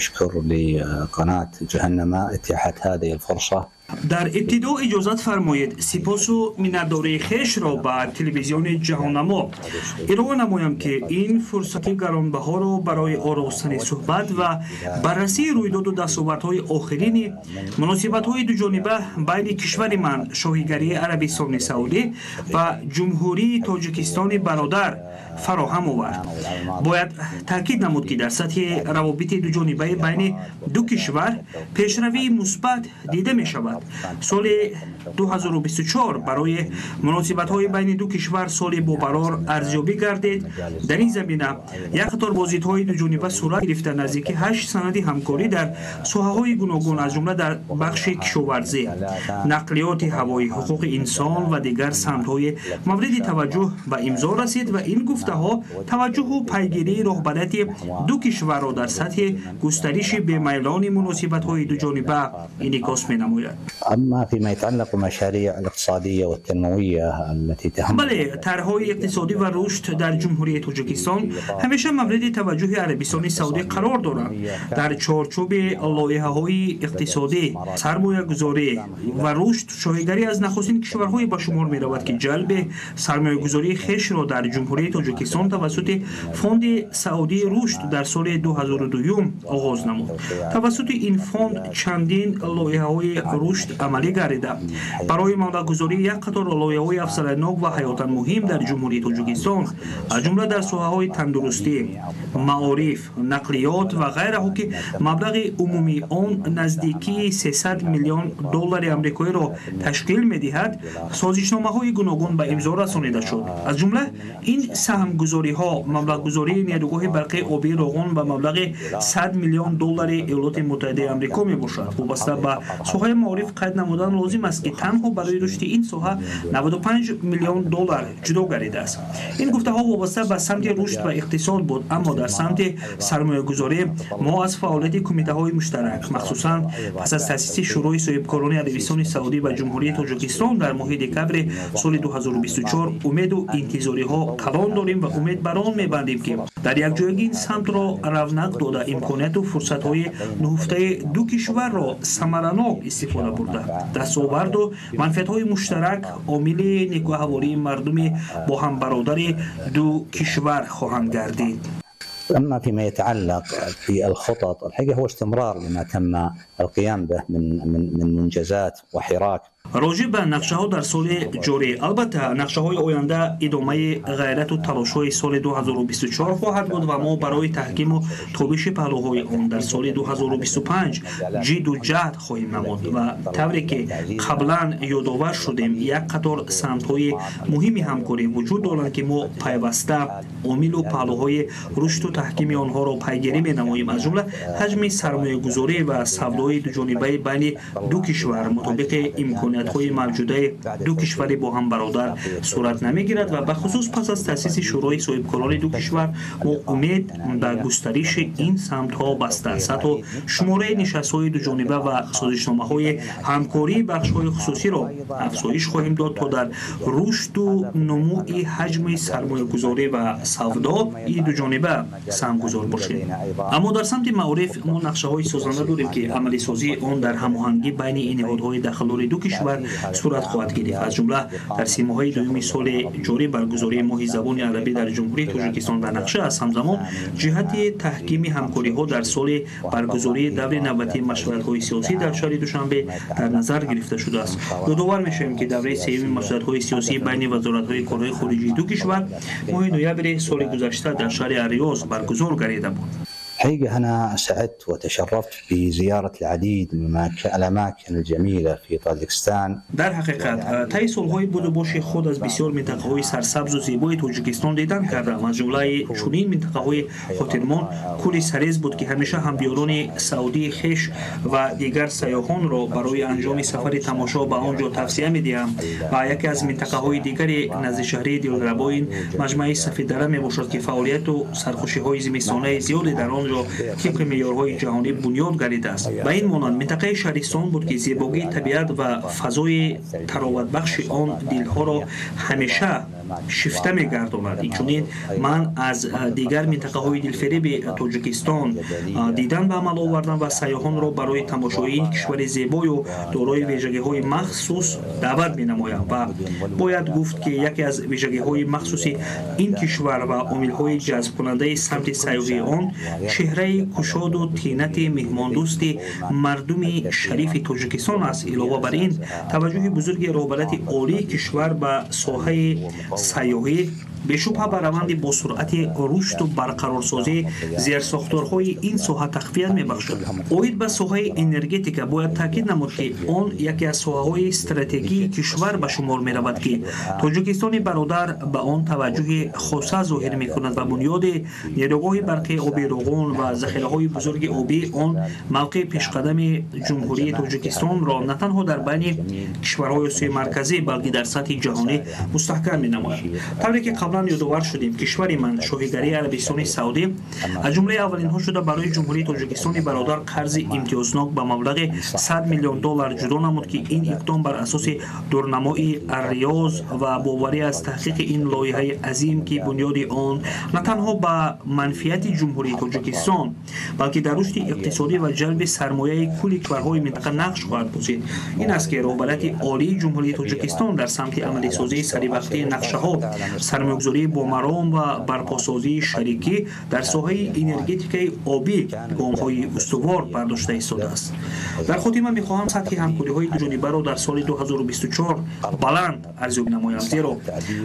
أشكر لقناة جهنم إتاحة هذه الفرصة. Дар ибтидо иҷозат фармоед, сипосу миннатдории хешро ба телевизиони Ҷаҳоннамо ироа намоям, ки ин фурсати гаронбаҳоро барои оростани суҳбат ва баррасии рӯйдоду дастовардҳои охирини муносибатҳои дуҷониба байни кишвари ман, Шоҳигарии Арабистони Саудӣ, ва Ҷумҳурии Тоҷикистони бародар фароҳам овард. Бояд таъкид намуд, ки дар сатҳи равобити дуҷонибаи байни ду кишвар пешравии мусбат дида мешавад. Соли 2024 барои муносибатҳои байни ду кишвар соли бобарор арзёбӣ гардид. Дар ин замина як қатор боздидҳои дуҷониба сурат гирифта, наздики ҳашт санади ҳамкорӣ дар соҳаҳои гуногун, аз ҷумла дар бахши кишоварзӣ, нақлиёти ҳавоӣ, ҳуқуқи инсон ва дигар самтҳои мавриди таваҷҷӯҳ ба имзо расид ва ин гуфтаҳо таваҷҷӯҳу пайгирии роҳбарияти ду кишварро дар сатҳи густариши бемайлони муносибатҳои дуҷониба инъикос менамояд. أما فيما يتعلق بالمشاريع الاقتصادية والتنموية التي تهم Бале, тарҳҳои иқтисодӣ ва рушд дар Ҷумҳурии Тоҷикистон ҳамеша мавриди таваҷҷӯҳи Арабистони Саудӣ қарор доранд. Дар чорчӯби лоиҳаҳои иқтисодӣ, сармоягузорӣ ва рушд шоҳигарӣ аз нахустин кишварҳое ба шумор меравад, ки ҷалби сармоягузории хешро дар Ҷумҳурии Тоҷикистон тавассути Фонди Саудии рушд дар соли 2002 оғоз намуд. Тавассути ин фонд чандин лоиҳаҳои рушд амалӣ гардида, барои маблағгузории як қатор лоиҳаҳои афзалиятнок ва ҳаётан муҳим дар Ҷумҳурии Тоҷикистон, аз ҷумла дар соҳаҳои тандурустӣ, маориф, нақлиёт ва ғайраҳо, ки маблағи умумии он наздикии 300 миллион доллари амрикоиро ташкил медиҳад, созишномаҳои гуногун ба имзо расонида шуд. Аз ҷумла ин саҳмгузориҳо маблағгузории нерӯгоҳи барқии обии Роғон ба маблағи 100 миллион доллари Иёлоти Муттаҳидаи Амрико мебошад. Вобаста ба соҳаи маориф қайд намудан лозим аст, ки танҳо барои рушди ин соҳа 95 миллион доллар ҷудо гардидааст. Ин гуфтаҳо вобаста ба самти рушд ва иқтисод буд, аммо дар самти сармоягузорӣ мо аз фаъолияти кумитаҳои муштарак, махсусан пас аз таъсиси Шӯрои соҳибкорони Арабистони Саудӣ ва Ҷумҳурии Тоҷикистон дар моҳи декабри соли 2024, умеду интизориҳо калон дорем ва умед бар он мебандем, ки дар якҷоягӣ ин самтро равнақ дода, имконияту фурсатҳои нуҳуфтаи ду кишварро самаранок истифода бурда, дастоварду манфиатҳои муштарак омили некӯаҳвории мардуми бо ҳам бародари ду кишвар хоҳанд гардид. أما فيما يتعلق بالخطط، الحقيقة هو استمرار لما تم القيام به من منجزات وحراك. Роҷеъ ба нақшаҳо дар соли ҷорӣ, албатта, нақшаҳои оянда идомаи ғайрату талошҳои соли 2024 хоҳад буд ва мо барои таҳкиму тобиши паҳлӯҳои он дар соли 2025 ҷидду ҷаҳд хоҳем намуд. Ва тавре ки қаблан ёдовар шудем, як қатор самтҳои муҳими ҳамкорӣ вуҷуд доранд, ки мо пайваста омилу паҳлӯҳои рушду таҳкими онҳоро пайгирӣ менамоем. Аз ҷумла ҳаҷми сармоягузорӣ ва савдои дуҷонибаи байни ду кишвар мутобиқи имкониятҳои мавҷудаи ду кишвари бо ҳам бародар сурат намегирад ва бахусус пас аз таъсиси Шӯрои соҳибкорони ду кишвар мо умед ба густариши ин самтҳо баста аст. Ҳатто шумораи нишастҳои дуҷониба ва созишномаҳои ҳамкории бахшҳои хусусиро афзоиш хоҳем дод, то дар рушду нумӯи ҳаҷми сармоягузорӣ ва савдои дуҷониба саҳмгузор бошем. Аммо дар самти маориф мо нақшаҳои созанда дорем, ки амалисозии он дар ҳамоҳангӣ байни ниҳодҳои дахлдори ду кишвар сурат хоҳад гирифт. Аз ҷумла дар 3 моҳаи дуюми соли ҷорӣ баргузории Моҳи забони арабӣ дар Ҷумҳурии Тоҷикистон дар нақша аст. Ҳамзамон ҷиҳати таҳкими ҳамкориҳо дар соли баргузории даври навбатии машваратҳои сиёсӣ дар шаҳри Душанбе дар назар гирифта шудааст. Ёдовар мешавем, ки давраи сеюми машваратҳои сиёсӣ байни вазоратҳои корҳои хориҷии ду кишвар моҳи ноябри соли гузашта дар шаҳри Ар-Риёз баргузор гардида буд. الحقيقة أنا سعدت وتشرفت بزيارة العديد من الأماكن الجميلة في طاجكستان. Дар ҳақиқат, таи солҳои будубоши худ аз бисёр минтақаҳои сарсабзу зебои Тоҷикистон дидан кардам. Аз ҷумлаи чунин минтақаҳои хотирмон кӯли Сарез буд, ки ҳамеша ҳамдиёрони саудии хеш ва дигар сайёҳонро барои анҷоми сафари тамошо ба он ҷо тавсия медиҳам. Ва яке аз минтақаҳои дигари наздишаҳрии дилрабо ин маҷмӯаи Сафиддара мебошад, ки фаъолияту сархушиҳои зимистонаи зиёде дар он ҷо тибқи меъёрҳои ҷаҳонӣ бунёд гардидааст. Ба ин монанд минтақаи шаҳристон буд, ки зебогии табиат ва фазои тароватбахши он дилҳоро ҳамеша шифта мегардонад. Инчунин ман аз дигар минтақаҳои дилфиреби Тоҷикистон дидан ба амал овардам ва сайёҳонро барои тамошои ин кишвари зебою дорои вижагиҳои махсус даъват менамоям. Ва бояд гуфт, ки яке аз вижагиҳои махсуси ин кишвар ва омилҳои ҷазбкунандаи самти сайёҳии он чеҳраи кушоду тинати меҳмондӯсти мардуми шарифи Тоҷикистон аст. Илова бар ин, таваҷҷӯҳи бузурги роҳбарияти олии кишвар ба соҳаи сайёҳӣ бешубҳа ба раванди босуръати рушду барқарорсозии зерсохторҳои ин соҳа тақвият мебахшад. Оид ба соҳаи энергетика бояд таъкид намуд, ки он яке аз соҳаҳои стратегии кишвар ба шумор меравад, ки Тоҷикистони бародар ба он таваҷҷӯҳи хоса зоҳир мекунад ва бунёди нерӯгоҳи барқи оби Роғун ва захираҳои бузурги обии он мавқеи пешқадами Ҷумҳурии Тоҷикистонро на танҳо дар байни кишварҳои Осиёи Марказӣ, балки дар сатҳи ҷаҳонӣ мустаҳкам менамояд. Тавре ки қаблан ёдовар шудем, кишвари ман, Шоҳигарии Арабистони Саудӣ, аз ҷумлаи аввалинҳо шуда барои Ҷумҳурии Тоҷикистони бародар қарзи имтиёзнок ба маблағи 100 миллион доллар ҷудо намуд, ки ин иқдом бар асоси дурнамои Арриёз ва боварӣ аз таҳқиқи ин лоиҳаи азим, ки бунёди он на танҳо ба манфиати Ҷумҳурии Тоҷикистон, балки дар рушди иқтисодӣ ва ҷалби сармояи кулли кишварҳои минтақа нақш хоҳад бозид. Ин аст, ки роҳбарияти олии Ҷумҳурии Тоҷикистон дар самти амалисозии саривақтии нақшаҳо, сармоягузории бомаром ва барпосозии шарикӣ дар соҳаи энергетикаи обӣ гомҳои устувор бардошта истодааст. Дар хотима мехоҳам сатҳи ҳамкориҳои дуҷонибаро дар соли 2024 баланд арзёбӣ намоям, зеро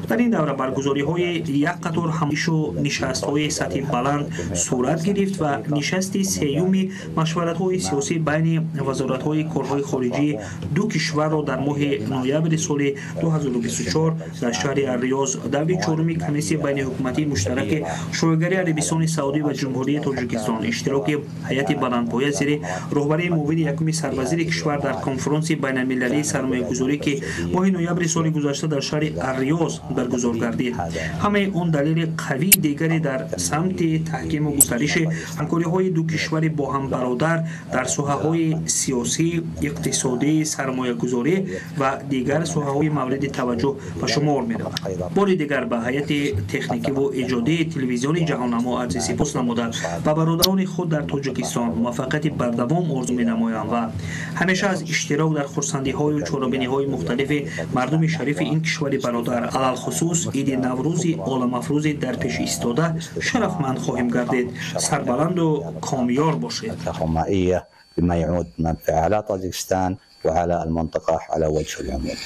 дар ин давра баргузориҳои як қатор ҳамоишу нишастҳои сатҳи баланд сурат гирифт ва нишасти сеюми машваратҳои сиёсӣ байни вазоратҳои корҳои хориҷии ду кишварро дар моҳи ноябри соли 2024 дар шаҳри Арриёз, даври чоруми комиссияи байниҳукуматии муштараки Шоҳигарии Арабистони Саудӣ ва Ҷумҳурии Тоҷикистон, иштироки ҳайати баландпоя зери роҳбарии муовини якуми сарвазири кишвар дар конфронси байналмилалии сармоягузорӣ, ки моҳи ноябри соли гузашта дар шаҳри Арриёз баргузор гардид, ҳамаи он далели қавии дигаре дар самти таҳкиму густариши ҳамкориҳои ду кишвари бо ҳам бародар дар соҳаҳои сиёсӣ, иқтисодӣ, сармоягузорӣ ва дигар соҳаҳои мавриди таваҷҷӯҳ ба шумор меравад. Бори дигар ба ҳайати техникиву эҷодии телевизиони Ҷаҳоннамо арзи сипос намуда, ба бародарони худ дар Тоҷикистон муваффақияти бардавом орзу менамоям ва ҳамеша аз иштирок дар хурсандиҳою чорабиниҳои мухталифи мардуми шарифи ин кишвари бародар, алалхусус иди Наврӯзи оламафрӯзи дар пеш истода, шарафманд хоҳем гардид. Сарбаланду комёр бошед. بما يعود منفعة على طاجكستان وعلى المنطقة على وجه العموم.